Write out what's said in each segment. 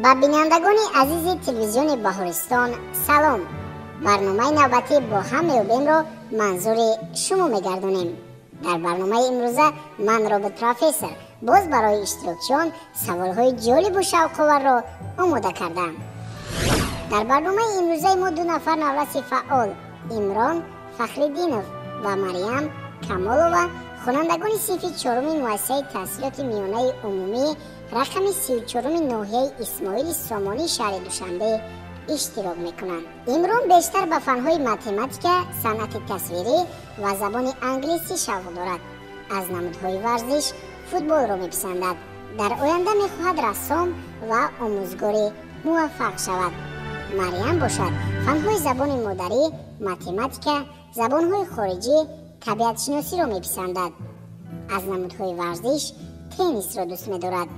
Ба бинандагони азизи телевизиони Баҳористон салом. Барномаи навбатӣ бо ҳам меёбемро манзури шумо мегардонем. Дар барномаи имрӯза ман робот профессор боз барои иштирокчиён саволҳои ҷолибу шавқоварро омода кардам. Дар барномаи имрӯзаи мо ду нафар навраси фаъол Имрон Фахриддинов ва Марьям Камолова, хонандагони синфи чоруми муассисаи таҳсилоти миёнаи умумӣ рақами 34-уми ноҳияи Исмоили Сомонӣ шаҳри Душанбе иштирок мекунанд. Имрон бештар ба фанҳои математика, санъати тасвирӣ ва забони англисӣ шавқ дорад. Аз намудҳои варзиш футболро меписандад. Дар оянда мехоҳад рассом ва омӯзгори муваффақ шавад. Марьям бошад фанҳои забони модарӣ, математика, забонҳои хориҷӣ, табиатшиносиро меписандад. Аз намудҳои варзиш теннисро дӯст медорад.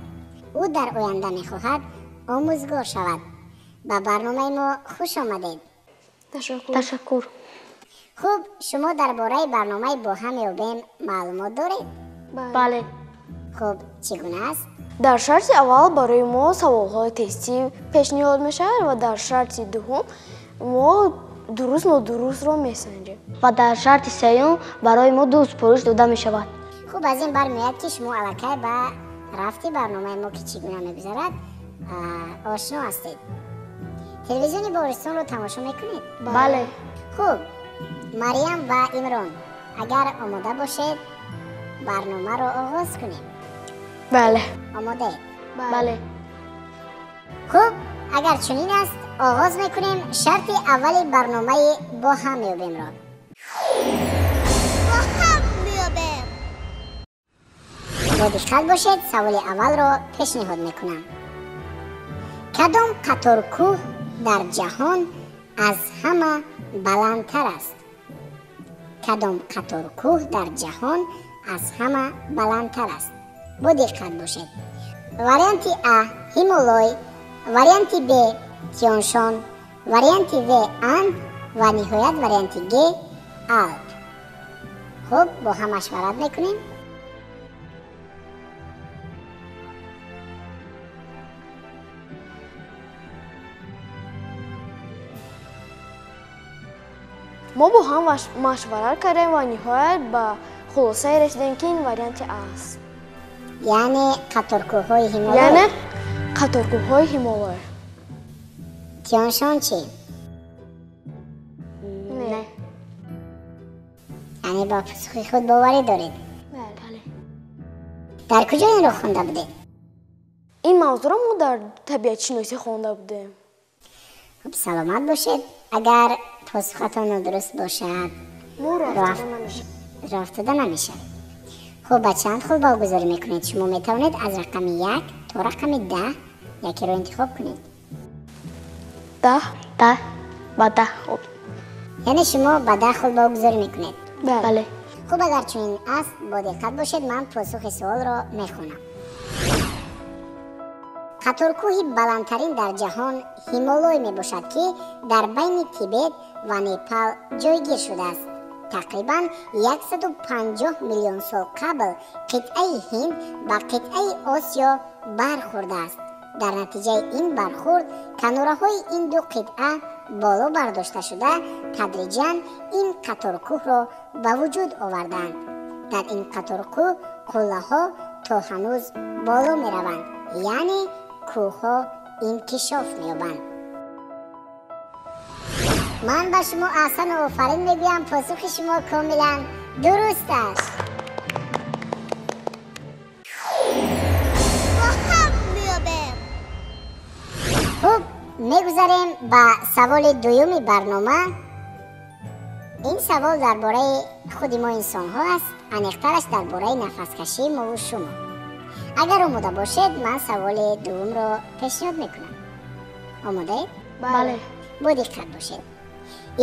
Ӯ дар оянда мехоҳад омӯзгор шавад. Ба барномаи мо хуш омадед. Ташаккур. Хуб, шумо дар бораи барномаи бо ҳам меёбем маълумот доред? Бале. Хуб, чӣ гуна аст? Дар шарти аввал барои мо саволҳои тестӣ пешниҳод мешавад ва дар шарти дуюм мо дуруст нодурустро месанҷем. Ва дар шарти сеюм барои мо ду супориш дода мешавад. Хуб, аз ин бармеояд, ки шумо аллакай ба рафти барномаи мо, ки чӣ гуна мегузарад, ошно ҳастед. Телевизиони Баҳористонро тамошо мекунед? Бале. Хуб, Марьям ва Имрон, агар омода бошед, барномаро оғоз кунем. Бале. Омодаед? Бале. Хуб, агар чунин аст, оғоз мекунем шарти аввали барномаи бо ҳам меёбемро. Бо ҳам меёбем. Бо диққат бошед, саволи аввалро пешниҳод мекунам. Кадом қаторкӯҳ дар ҷаҳон аз ҳама баландтар аст? Кадом қаторкӯҳ дар ҷаҳон аз ҳама баландтар аст? Бо диққат бошед. Варианти А Ҳимолой, варианти Б Тяншон, варианти В Анд ва ниҳоят варианти Г Алп. Хуб, бо ҳам машварат мекунем. Мо бо ҳам машварат кардем ва ниҳоят ба хулосае расидем, ки ин варианти А аст. Яъне қаторкӯҳҳои Ҳимолой? Яъне қаторкӯҳҳои Ҳимолой. Тяншон чӣ? Не. Яъне ба посухи худ боварӣ доред? Бале. Дар куҷо инро хонда будед? Ин мавзӯъро мо дар табиатшиносӣ хонда будем. Хуб, саломат бошед. Агар посухатон нодуруст бошад, мо роҳ афтода намешавад. Хуб, ба чанд хол баҳогузорӣ мекунед? Шумо метавонед аз рақами 1 то рақами 10 якеро интихоб кунед. 10. 10. Ба 10 хол. Яъне шумо ба 10 хол баҳогузорӣ мекунед? Бале. Хуб, агар чунин аст, бо диққат бошед, ман посухи суолро мехонам. Қаторкӯҳи баландтарин дар ҷаҳон Ҳимолой мебошад, ки дар байни Тибет ва Непал ҷойгир шудааст. Тақрибан 150 миллион сол қабл қитъаи Ҳинд ба қитъаи Осиё бархӯрдааст. Дар натиҷаи ин бархӯрд канораҳои ин ду қитъа боло бардошта шуда, тадриҷан ин қаторкӯҳро ба вуҷуд оварданд. Дар ин қаторкӯҳ қуллаҳо то ҳанӯз боло мераванд, яъне кӯҳҳо инкишоф меёбанд. Ман ба шумо аҳсану офарин мегӯям, посухи шумо комилан дуруст аст. Бо ҳам меёбем. Хуб, мегузарем ба саволи дуюми барнома. Ин савол дар бораи худи мо инсонҳо аст, аниқтараш дар бораи нафаскашии мову шумо. Агар омода бошед, ман саволи дуввумро пешниҳод мекунам. Омодаед? Бале. Бо диққат бошед.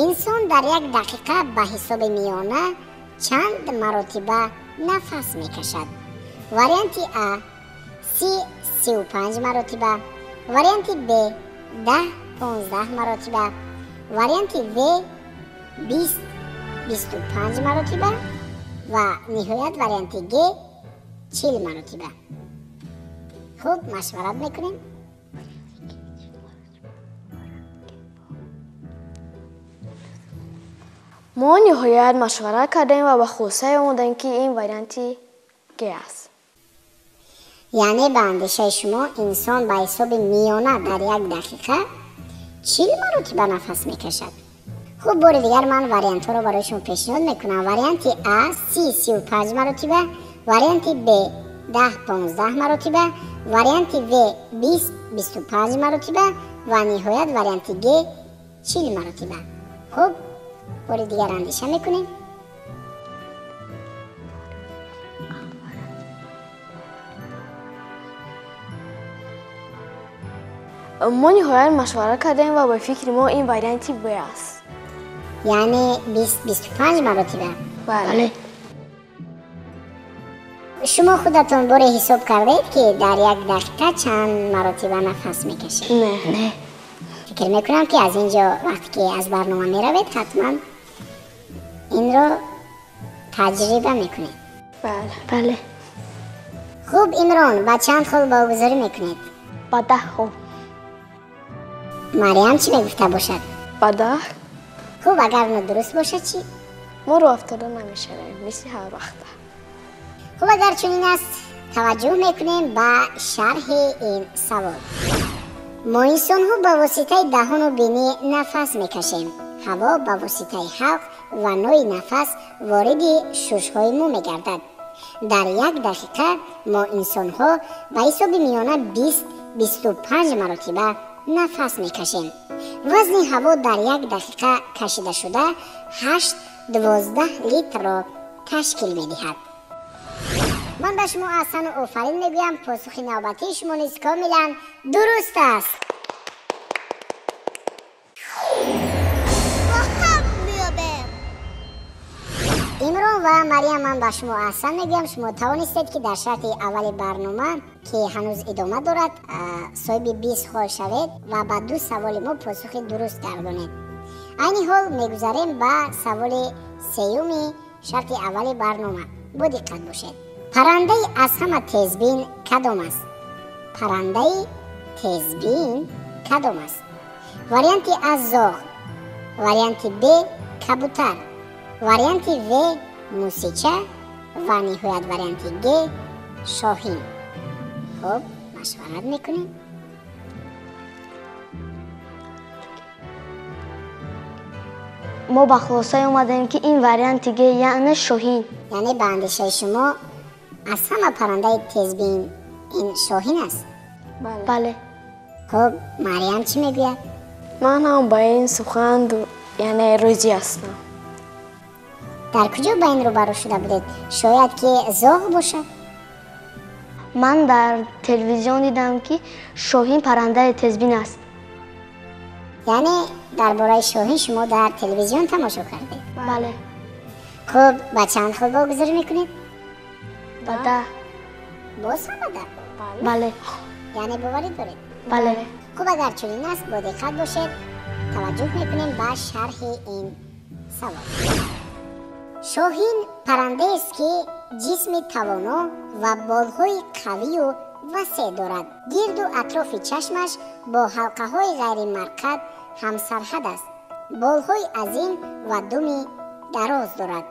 Инсон дар як дақиқа ба ҳисоби миёна чанд маротиба нафас мекашад? Варианти А 30-35 маротиба, варианти Б 10-15 маротиба, варианти В 20-25 маротиба ва ниҳоят варианти Г 40 маротиба. Хуб, машварат мекунем. Мо ниҳоят машварат кардем ва ба хулосае омадем, ки ин варианти Г аст. Яъне ба андешаи шумо инсон ба ҳисоби миёна дар як дақиқа 40 маротиба нафас мекашад. Хуб, бори дигар ман вариантҳоро барои шумо пешниҳод мекунам. Варианти А 30-35 маротиба, варианти Б 10-15 маротиба, варианти В 20-25 маротиба ва ниҳоят варианти Г 40 маротиба. Хуб, бори дигар андеша мекунем. Мо ниҳоят машварат кардем ва ба фикри мо ин варианти Б аст. Яъне 20-25 маротиба? Бале. Шумо худатон боре ҳисоб кардаед, ки дар як дақиқа чанд маротиба нафас мекашед? Не. Не. Фикр мекунам, ки аз ин ҷо вақте ки аз барнома меравед, ҳатман инро таҷриба мекунед. Бале. Бале. Хуб, Имрон, ба чанд хол баҳогузорӣ мекунед? Ба 10 хол. Марьям чӣ мегуфта бошад? Ба 10. Хуб, агар нодуруст бошад чӣ? Мо роҳ афтода намешавем, мисли ҳар вақта. Хуб, агар чунин аст, таваҷҷӯҳ мекунем ба шарҳи ин савол. Мо инсонҳо ба воситаи даҳону бинӣ нафас мекашем. Ҳаво ба воситаи ҳалқ ва нои нафас вориди шушҳои мо мегардад. Дар як дақиқа мо инсонҳо ба ҳисоби миёна 20-25 маротиба нафас мекашем. Вазни ҳаво дар як дақиқа кашидашуда 8-12 литрро ташкил медиҳад. Ман ба шумо аҳсану офарин мегӯям. Посухи навбатии шумо низ комилан дуруст аст. Бо ҳам меёбем. Имрон ва Марьям, ман ба шумо аҳсан мегӯям. Шумо тавонистед, ки дар шарти аввали барнома, ки ҳанӯз идома дорад, соҳиби 20 хол шавед ва ба ду саволи мо посухи дуруст гардонед. Айни ҳол мегузарем ба саволи сеюми шарти аввали барнома. Бо диққат бошед. Паррандаи аз ҳама тезбин кадом аст? Паррандаи тезбин кадом аст? Варианти А зоғ, варианти Б кабутар, варианти В мусича ва ниҳоят варианти Г шоҳин. Хуб, машварат мекунем. Мо ба хулосае омадем, ки ин варианти Г, яъне шоҳин. Яъне ба андешаи шумо аз ҳама паррандаи тезбин ин шоҳин аст? Бале. Бале. Хуб, Марьям чӣ мегӯяд? Ман ҳам ба ин сухан яъне розӣ ҳастам. Дар куҷо ба ин рӯбарӯ шуда будед? Шояд ки зоғ бошад? Ман дар телевизион дидам, ки шоҳин паррандаи тезбин аст. Яъне дар бораи шоҳин шумо дар телевизион тамошо кардед? Бале. Хуб, ба чанд хол богузорӣ мекунед? Ба 10. Боз ҳам ба 10? Бале. Яъне боварӣ доред? Бале. Хуб, агар чунин аст, бо диққат бошед. Таваҷҷӯҳ мекунем ба шарҳи ин савол. Шоҳин паррандаест, ки ҷисми тавоно ва болҳои қавию васеъ дорад. Гирду атрофи чашмаш бо ҳалқаҳои ғайримарқад ҳамсарҳад аст. Болҳои азим ва думи дароз дорад.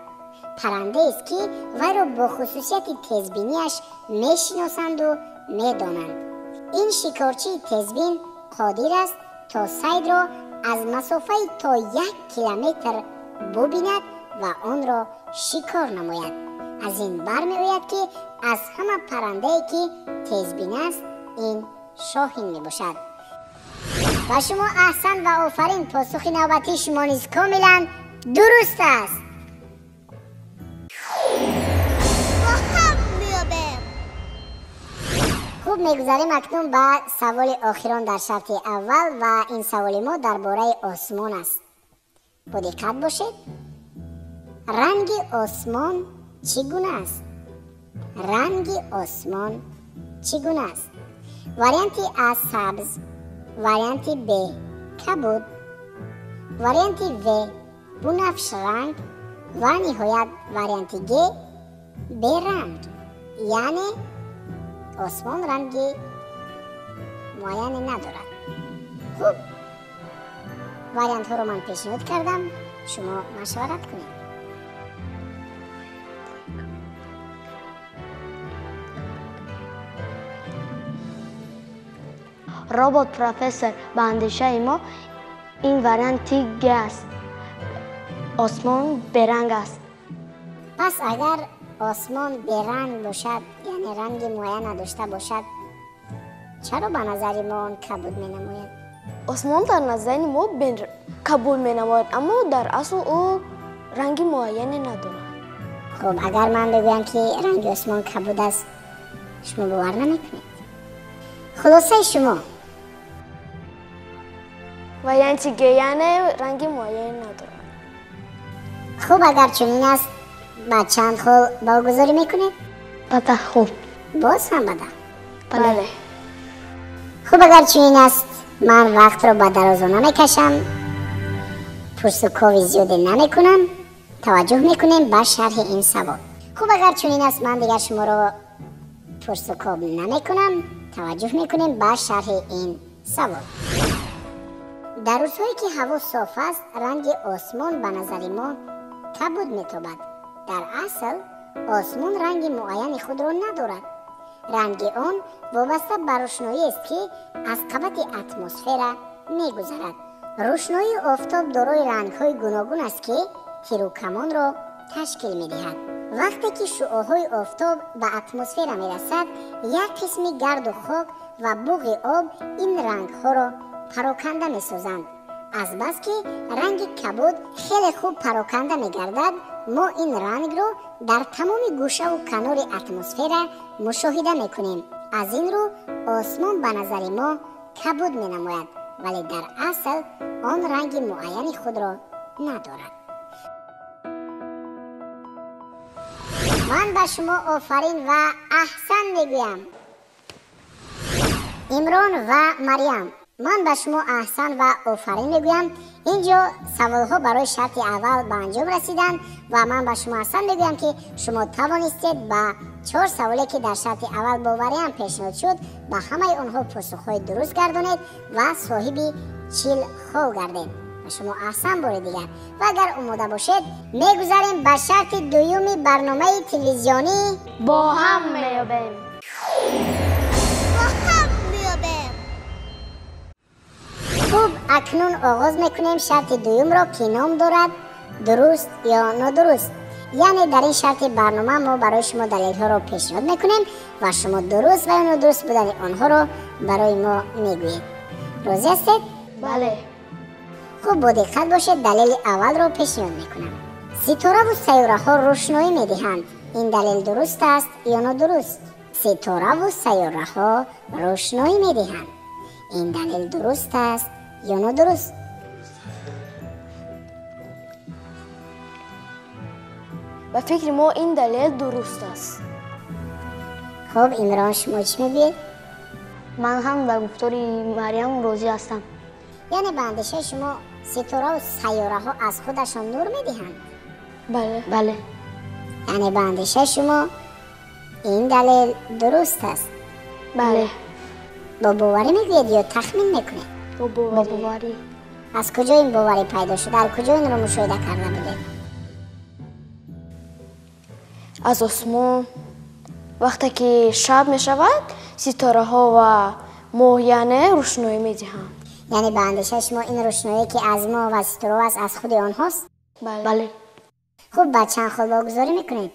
Паррандаест, ки вайро бо хусусияти тезбинияш мешиносанду медонанд. Ин шикорчии тезбин қодир аст, то сайдро аз масофаи то 1 километр бубинад ва онро шикор намояд. Аз ин бармеояд, ки аз ҳама паррандае, ки тезбин аст, ин шоҳин мебошад. Ба шумо аҳсан ва офарин. Посухи навбатии шумо низ комилан дуруст аст. Бо ҳам меёбем. Хуб, мегузарем акнун ба саволи охирон дар шарти аввал ва ин саволи мо дар бораи осмон аст. Бо диққат бошед. Ранги осмон чӣ гуна аст? Ранги осмон чӣ гуна аст? Варианти А сабз, варианти Б кабуд, варианти В бунафшранг ва ниҳоят варианти Г беранг. Яъне осмон ранги муайяне надорад. Хуб, вариантҳоро ман пешниҳод кардам. Шумо машварат кунед. Робот профессор, ба андешаи мо ин варианти Г аст. Осмон беранг аст. Пас агар осмон беранг бошад, яъне ранги муайян надошта бошад, чаро ба назари мо он кабуд менамояд? Осмон дар назари мо кабуд менамояд, аммо дар асл ӯ ранги муайяне надорад. Хуб, агар ман бигӯям, ки ранги осмон кабуд аст, шумо бовар намекунед. Хулосаи шумо? Варианти Г, яъне ранги муайяне надорад. Хуб, агар чунин аст, ба чанд хол баҳогузорӣ мекунед? Ба 10 хол. Боз ҳам ба 10? Бале. Хуб, агар чунин аст, ман вақтро ба дарозо намекашам, пурсукови зиёде намекунам, таваҷҷӯҳ мекунем ба шарҳи ин савол. Хуб, агар чунин аст, ман дигар шуморо пурсукоб намекунам, таваҷҷӯҳ мекунем ба шарҳи ин савол. Дар рӯзҳое ки ҳаво соф аст, ранги осмон ба назари мо кабуд метобад. Дар асл осмон ранги муайяни худро надорад. Ранги он вобаста ба рӯшноиест, ки аз қабати атмосфера мегузарад. Рӯшноии офтоб дорои рангҳои гуногун аст, ки тирукамонро ташкил медиҳад. Вақте ки шуоҳои офтоб ба атмосфера мерасад, як қисми гарду хок ва буғи об ин рангҳоро пароканда месозанд. Азбаски ранги кабуд хеле хуб пароканда мегардад, мо ин рангро дар тамоми гӯшаву канори атмосфера мушоҳида мекунем. Аз ин рӯ осмон ба назари мо кабуд менамояд, вале дар асл он ранги муайяни худро надорад. Ман ба шумо офарин ва аҳсан мегӯям. Имрон ва Марьям, ман ба шумо аҳсан ва офарин мегӯям. Инҷо саволҳо барои шарти аввал ба анҷом расиданд ва ман ба шумо аҳсан мегӯям, ки шумо тавонистед ба 4 саволе, ки дар шарти аввал бо вариант пешниҳод шуд, ба ҳамаи онҳо посухҳои дуруст гардонед ва соҳиби 40 хол гардед. Ба шумо аҳсан бори дигар. Ва агар омода бошед, мегузарем ба шарти дуюми барномаи телевизионӣ «Бо ҳам меёбем». Бо ҳам меёбем. Хуб, акнун оғоз мекунем шарти дуюмро, ки ном дорад «Дуруст ё нодуруст». Яъне дар ин шарти барнома мо барои шумо далелҳоро пешниҳод мекунем ва шумо дуруст ва ё нодуруст будани онҳоро барои мо мегӯед. Розӣ ҳастед? Бале. Хуб, бо диққат бошед, далели аввалро пешниҳод мекунам. Ситораву сайёраҳо рӯшноӣ медиҳанд. Ин далел дуруст аст ё нодуруст? Ситораву сайёраҳо рӯшноӣ медиҳанд. Ин далел дуруст аст ё нодуруст? Ба фикри мо ин далел дуруст аст. Хуб, Имрон, шумо чӣ мегӯед? Ман ҳам ба гуфтори Марьям розӣ ҳастам. Яъне ба андешаи шумо ситораву сайёраҳо аз худашон нур медиҳанд? Бале. Бале. Яъне ба андешаи шумо ин далел дуруст аст? Бале. Бо боварӣ мегӯед ё тахмин мекунед? Бо Бо боварӣ. боварӣ. Аз куҷо ин боварӣ пайдо шуд? Дар куҷо инро мушоҳида карда будед? Аз осмон. Вақте ки шаб мешавад, ситораҳо ва моҳ яъне рӯшноӣ медиҳанд. Яъне ба андешаи шумо ин рӯшноие, ки аз моҳ ва ситораҳо аст, аз худи онҳост? Бале. Бале. Хуб, ба чанд хол богузорӣ мекунед?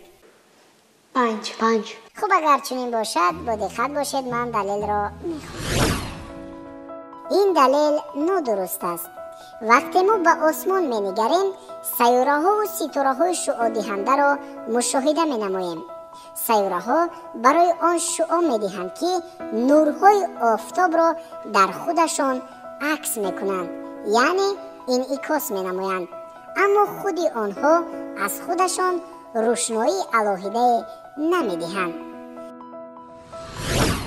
5. 5. Хуб, агар чунин бошад, бо диққат бошед, ман далелро мехонам. Ин далел нодуруст аст. Вақте мо ба осмон менигарем, сайёраҳову ситораҳои шуъодиҳандаро мушоҳида менамоем. Сайёраҳо барои он шуъо медиҳанд, ки нурҳои офтобро дар худашон акс мекунанд, яъне инъикос менамоянд. Аммо худи онҳо аз худашон рӯшноии алоҳидае намедиҳанд.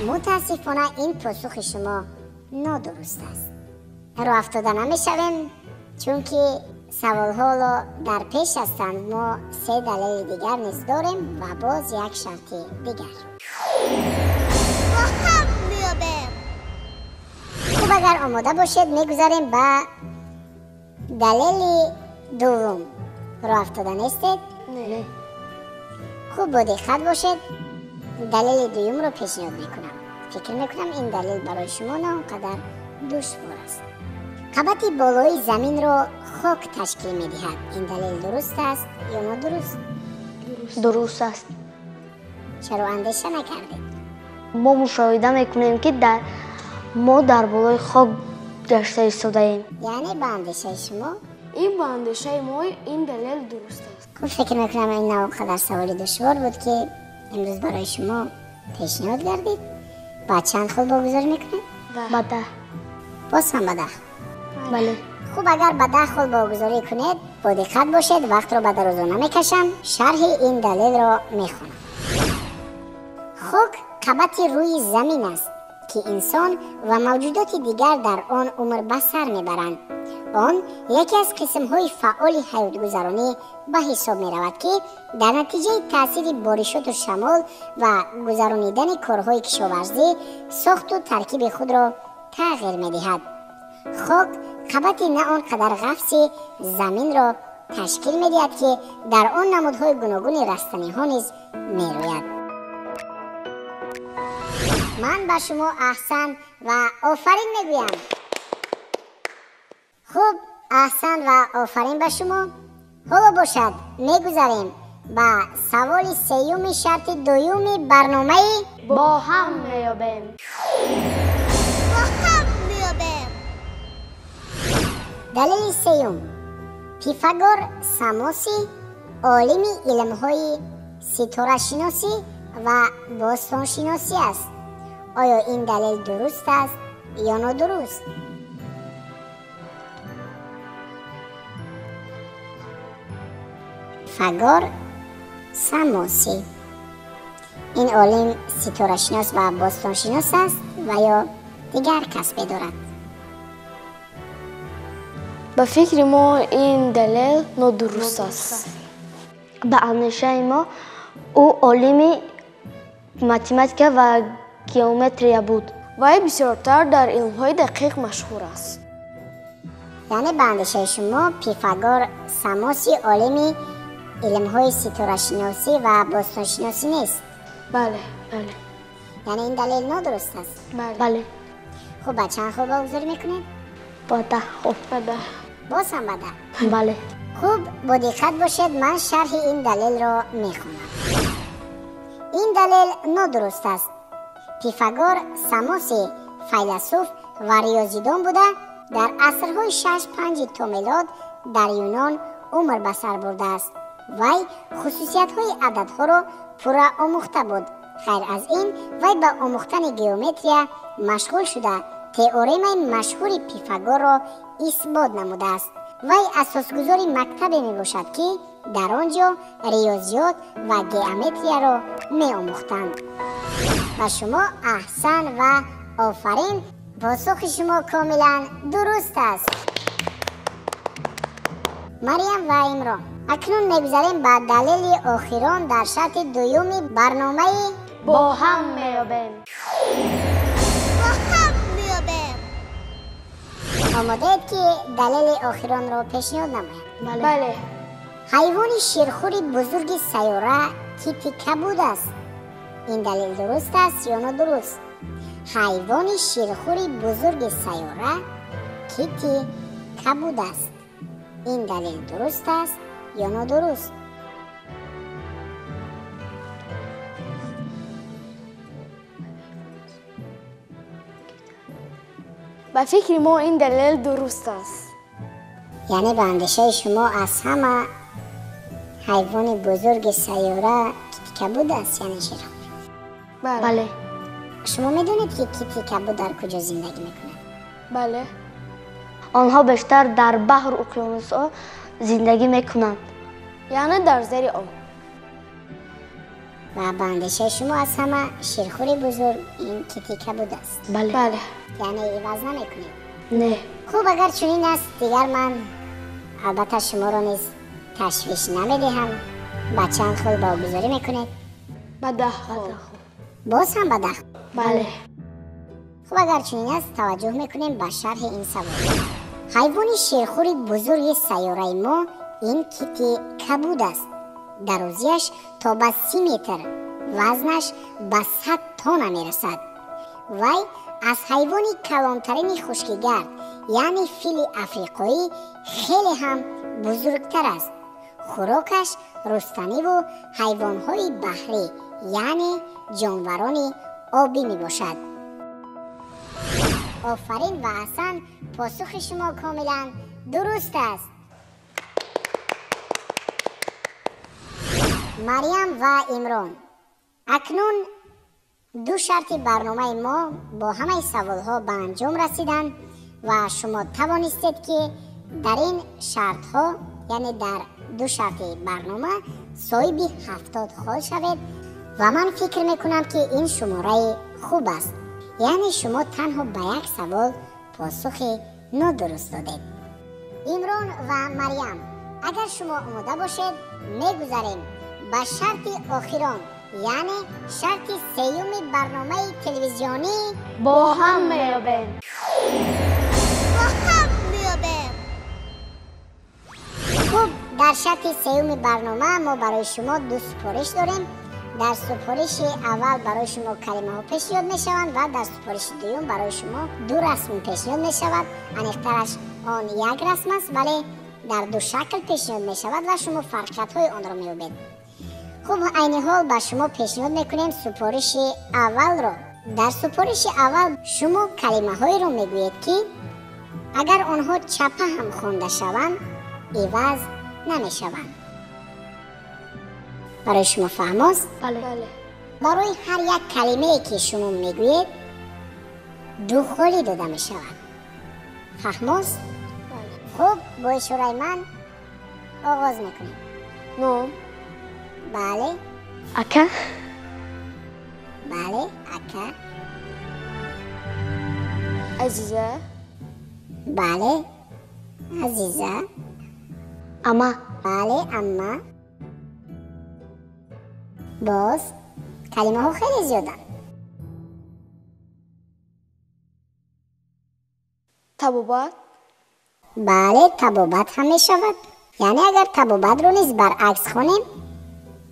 Мутаассифона, ин посухи шумо нодуруст аст. Роҳ афтода намешавем, чунки саволҳоро дар пеш ҳастанд. Мо 3 далели дигар низ дорем ва боз як шарти дигар. Бо ҳам меёбем. Хуб, агар омода бошед, мегузарем ба далели дуввум. Роҳ афтода нестед? Не. Хуб, бо диққат бошед. Далели дуюмро пешниҳод мекунам. Фикр мекунам, ин далел барои шумо на он қадар душвор аст. Қабати болои заминро хок ташкил медиҳад. Ин далел дуруст аст ё нодуруст? Дуруст аст. Чаро андеша накардед? Мо мушоҳида мекунем, ки мо дар болои хок гашта истодаем. Яъне ба андешаи шумо? Ин ба андешаи мо ин далел дуруст аст. Хуб, фикр мекунам, ин на он қадар саволи душвор буд, ки имрӯз барои шумо пешниҳод гардид. Ба чанд хол богузорӣ мекунед? Ба 10. Боз ҳам ба 10? Бале. Хуб, агар ба 10 хол богузорӣ кунед, бо диққат бошед, вақтро ба дарозо намекашам, шарҳи ин далелро мехонам. Хок қабати рӯи замин аст, ки инсон ва мавҷудоти дигар дар он умр ба сар мебаранд. Он яке аз қисмҳои фаъоли ҳаётгузаронӣ ба ҳисоб меравад, ки дар натиҷаи таъсири боришоту шамол ва гузаронидани корҳои кишоварзӣ сохту таркиби худро тағйир медиҳад. Хок қабати на он қадар ғафси заминро ташкил медиҳад, ки дар он намудҳои гуногуни растаниҳо низ мерӯяд. Ман ба шумо аҳсан ва офарин мегӯям. Хуб, аҳсан ва офарин ба шумо. Ҳоло бошад, мегузарем ба саволи сеюми шарти дуюми барномаи Бо ҳам меёбем. Бо ҳам меёбем. Далели сеюм. Пифагор Самосӣ олими илмҳои ситорашиносӣ ва бостоншиносӣ аст. Оё ин далел дуруст аст ё нодуруст? Пифагор Самосӣ, ин олим ситорашинос ва бостоншинос аст ва ё дигар касбе дорад? Ба фикри мо ин далел нодуруст аст. Ба андешаи мо ӯ олими математика ва геометрия буд. Вай бисёртар дар илмҳои дақиқ машҳур аст. Яъне ба андешаи шумо Пифагор Самосӣ олими илмҳои ситорашиносӣ ва бостоншиносӣ нест? Бале, бале. Яъне ин далел нодуруст аст? Бале. Бале. Хуб, ба чанд хол богузорӣ мекунед? Ба 10 хол. Ба 10. Боз ҳам ба 10? Бале. Хуб, бо диққат бошед, ман шарҳи ин далелро мехонам. Ин далел нодуруст аст. Пифагор Самосӣ файласуф ва риёзидон буда, дар асрҳои 6-5 то мелод дар Юнон умр ба сар бурдааст. Вай хусусиятҳои ададҳоро пурра омӯхта буд. Ғайр аз ин, вай ба омӯхтани геометрия машғул шуда, теоремаи машҳури Пифагорро исбот намудааст. Вай асосгузори мактабе мебошад, ки дар он ҷо риёзиёт ва геометрияро меомӯхтанд. Ба шумо аҳсан ва офарин, посухи шумо комилан дуруст аст. Марьям ва Имрон, акнун мегузарем ба далели охирон дар шарти дуюми барномаи Бо ҳам меёбем. Бо ҳам меёбем. Омодаед, ки далели охиронро пешниҳод намоям? Бале. Бале. Ҳайвони ширхӯри бузурги сайёра кити кабуд аст. Ин далел дуруст аст ё нодуруст? Ҳайвони ширхӯри бузурги сайёра кити кабуд аст. Ин далел дуруст аст ё нодуруст? Ба фикри мо ин далел дуруст аст. Яъне ба андешаи шумо аз ҳама ҳайвони бузурги сайёра кити кабуд аст, яъне ширхӯр? Бале. Бале. Шумо медонед, ки кити кабуд дар куҷо зиндагӣ мекунад? Бале. Онҳо бештар дар баҳру уқёнусҳо зиндагӣ мекунанд. Яъне дар зери об. Ва ба андешаи шумо аз ҳама ширхӯри бузург ин кити кабуд аст? Бале. Бале. Яъне иваз намекунед? Не. Хуб, агар чунин аст, дигар ман албатта шуморо низ ташвиш намедиҳам. Ба чанд хол богузорӣ мекунед? Ба 10 хол. Боз ҳам ба 10? Бале. Хуб, агар чунин аст, таваҷҷӯҳ мекунем ба шарҳи ин савол. Ҳайвони шерхӯри бузурги сайёраи мо ин кити кабуд аст. Дарозиаш то ба 30 метр, вазнаш ба 100 тонна мерасад. Вай аз ҳайвони калонтарини хушкигард, яъне фили африқоӣ, хеле ҳам бузургтар аст. Хӯрокаш рустаниву ҳайвонҳои баҳрӣ, яъне ҷонварони обӣ мебошад. Офарин ва аҳсан, посухи шумо комилан дуруст аст. Марьям ва Имрон, акнун ду шарти барномаи мо бо ҳамаи саволҳо ба анҷом расиданд ва шумо тавонистед, ки дар ин шартҳо, яъне дар ду шарти барнома, соҳиби 70 хол шавед ва ман фикр мекунам, ки ин шумораи хуб аст. Яъне шумо танҳо ба як савол посухи нодуруст додед. Имрон ва Марьям, агар шумо омода бошед, мегузарем ба шарти охирон, яъне шарти сеюми барномаи телевизионӣ Бо ҳам меёбем. Бо ҳам меёбем. Хуб, дар шарти сеюми барнома мо барои шумо ду супориш дорем. Дар супориши аввал барои шумо калимаҳо пешниҳод мешаванд ва дар супориши дуюм барои шумо ду расм пешниҳод мешавад. Аниқтараш он як расм аст, вале дар ду шакл пешниҳод мешавад ва шумо фарқиятҳои онро меёбед. Хуб, айни ҳол ба шумо пешниҳод мекунем супориши аввалро. Дар супориши аввал шумо калимаҳоеро мегӯед, ки агар онҳо чапа ҳам хонда шаванд, иваз намешаванд. Барои шумо фаҳмост? Бале. Барои ҳар як калимае, ки шумо мегӯед, ду холӣ дода мешавад. Фаҳмост? Хуб, бо ишораи ман оғоз мекунем. Ном. Бале. Ака. Бале, ака. Азиза. Бале, Азиза. Ама. Бале, амма. Боз калимаҳо хеле зиёданд. Табобат. Бале, табобат ҳам мешавад. Яъне агар табобатро низ баръакс хонем,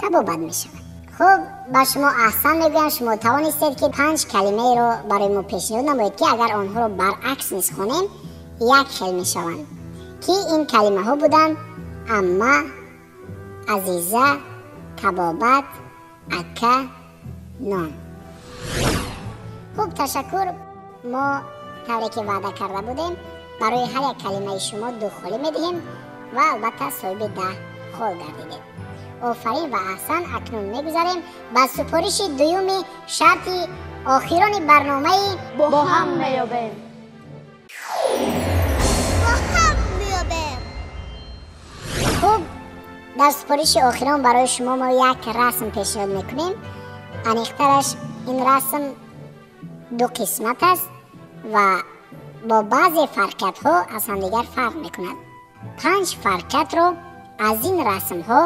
табобат мешавад. Хуб, ба шумо аҳсан мегӯям, шумо тавонистед, ки 5 калимаеро барои мо пешниҳод намоед, ки агар онҳоро баръакс низ хонем, як хел мешаванд. Ки ин калимаҳо буданд: амма, азиза, табобат, ака, нон. Хуб, ташаккур. Мо тавре ки ваъда карда будем, барои ҳар як калимаи шумо ду холӣ медиҳем ва албатта соҳиби 10 хол гардидед. Офарин ва аҳсан. Акнун мегузарем ба супориши дуюми шарти охирони барномаи Бо ҳам меёбем. Бо ҳам меёбем. Хуб, дар супориши охирон барои шумо мо як расм пешниҳод мекунем. Аниқтараш ин расм ду қисмат аст ва бо баъзе фарқиятҳо аз ҳамдигар фарқ мекунад. 5 фарқиятро аз ин расмҳо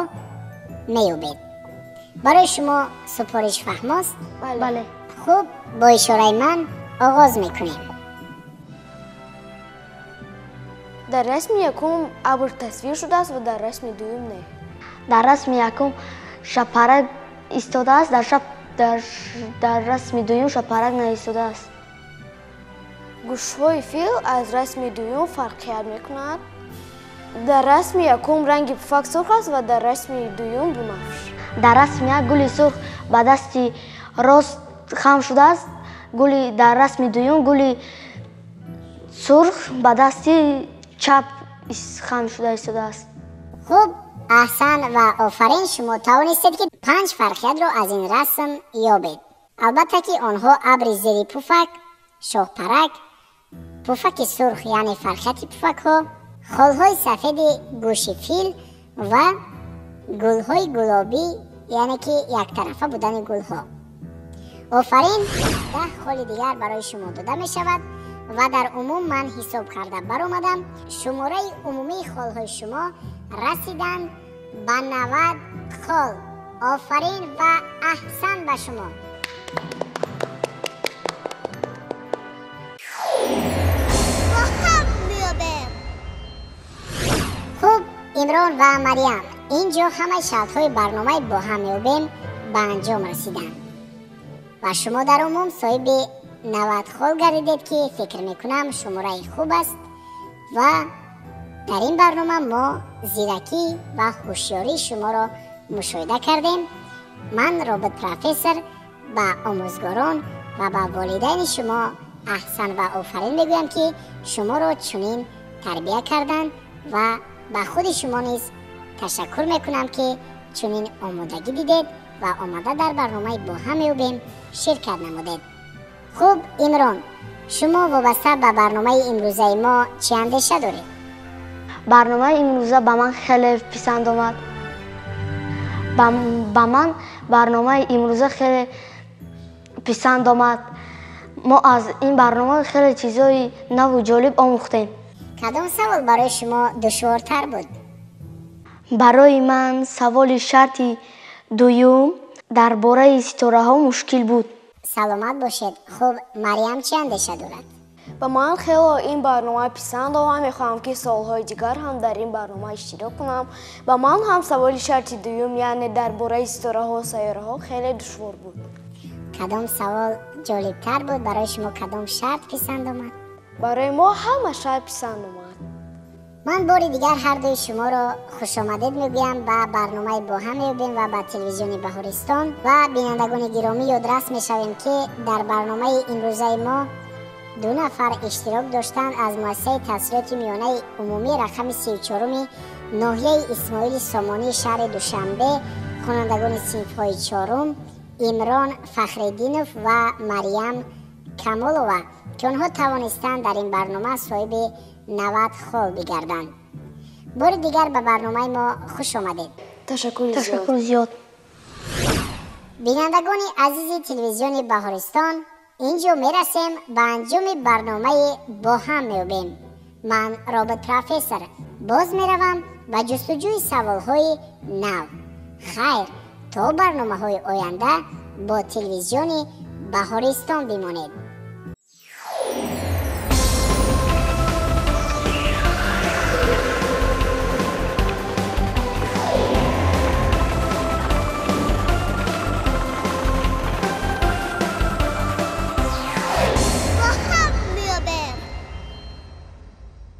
меёбед. Барои шумо супориш фаҳмост? Бале. Хуб, бо ишораи ман оғоз мекунем. Дар расми якум абр тасвир шудааст ва дар расми дуюм не. Дар расми якум шапарак истодааст, дар расми дуюм шапарак наистодааст. Гӯшҳои фил аз расми дуюм фарқият мекунад. Дар расми якум ранги пуфак сурх аст ва дар расми дуюм бунафш. Дар расми як гули сурх ба дасти рост хам шудааст, гули дар расми дуюм гули сурх ба дасти чап хам шуда истодааст. Хуб, аҳсан ва офарин, шумо тавонистед, ки 5 фарқиятро аз ин расм ёбед. Албатта ки онҳо абри зери пуфак, шоҳпарак, пуфаки сурх, яъне фарқияти пуфакҳо, холҳои сафеди гӯши фил ва гулҳои гулобӣ, яъне ки яктарафа будани гулҳо. Офарин, 10 холи дигар барои шумо дода мешавад ва дар умум ман ҳисоб карда баромадам, шумораи умумии холҳои шумо расиданд ба 90 хол. Офарин ва аҳсан ба шумо. Бо ҳам меёбем. Имрон ва Марьям, инҷо ҳамаи шартҳои барномаи бо ҳам меёбем ба анҷом расиданд ва шумо дар умум соҳиби 90 хол гардидед, ки фикр мекунам шумораи хуб аст ва дар ин барнома мо зиракӣ ва ҳушёрии шуморо мушоҳида кардем. Ман робот профессор ба омӯзгорон ва ба волидайни шумо аҳсан ва офарин мегӯям, ки шуморо чунин тарбия карданд ва ба худи шумо низ ташаккур мекунам, ки чунин омодагӣ дидед ва омада дар барномаи бо ҳам меёбем ширкат намудед. Хуб, Имрон, шумо вобаста ба барномаи имрӯзаи мо чӣ андеша доред? Барномаи имрӯза ба ман хеле писанд омад. Ба ман барномаи имрӯза хеле писанд омад. Мо аз ин барнома хеле чизҳои наву ҷолиб омӯхтем. Кадом савол барои шумо душвортар буд? Барои ман саволи шарти дуюм дар бораи ситораҳо мушкил буд. Саломат бошед. Хуб, Марьям чӣ андеша дорад? Ба ман хело ин барнома писанд омад. Мехоҳам, ки солҳои дигар ҳам дар ин барнома иштирок кунам. Ба ман ҳам саволи шарти дуюм, яъне дар бораи ситораҳо, сайёраҳо хеле душвор буд. Кадом савол ҷолибтар буд барои шумо? Кадом шарт писанд омад? Барои мо ҳама шарт писанд омад. Ман бори дигар ҳардуи шуморо хушомадед мегӯям ба барномаи бо ҳам меёбем ва ба телевизиони Баҳористон. Ва бинандагони гиромӣ, ёдрас мешавем, ки дар барномаи имрӯзаи мо ду нафар иштирок доштанд аз муассисаи таҳсилоти миёнаи умумӣ рақами 34-уми ноҳияи Исмоили Сомонии шаҳри Душанбе, хонандагони синфҳои чорум Имрон Фахриддинов ва Марьям Камолова, ки онҳо тавонистанд дар ин барнома соҳиби 90 хол бигарданд. Бори дигар ба барномаи мо хуш омадед. Ташаккур зиёд. Бинандагони азизи телевизиони Баҳористон, инҷо мерасем ба анҷоми барномаи бо ҳам меёбем. Ман робот профессор боз меравам ба ҷустуҷӯи саволҳои нав. Хайр, то барномаҳои оянда бо телевизиони Баҳористон бимонед.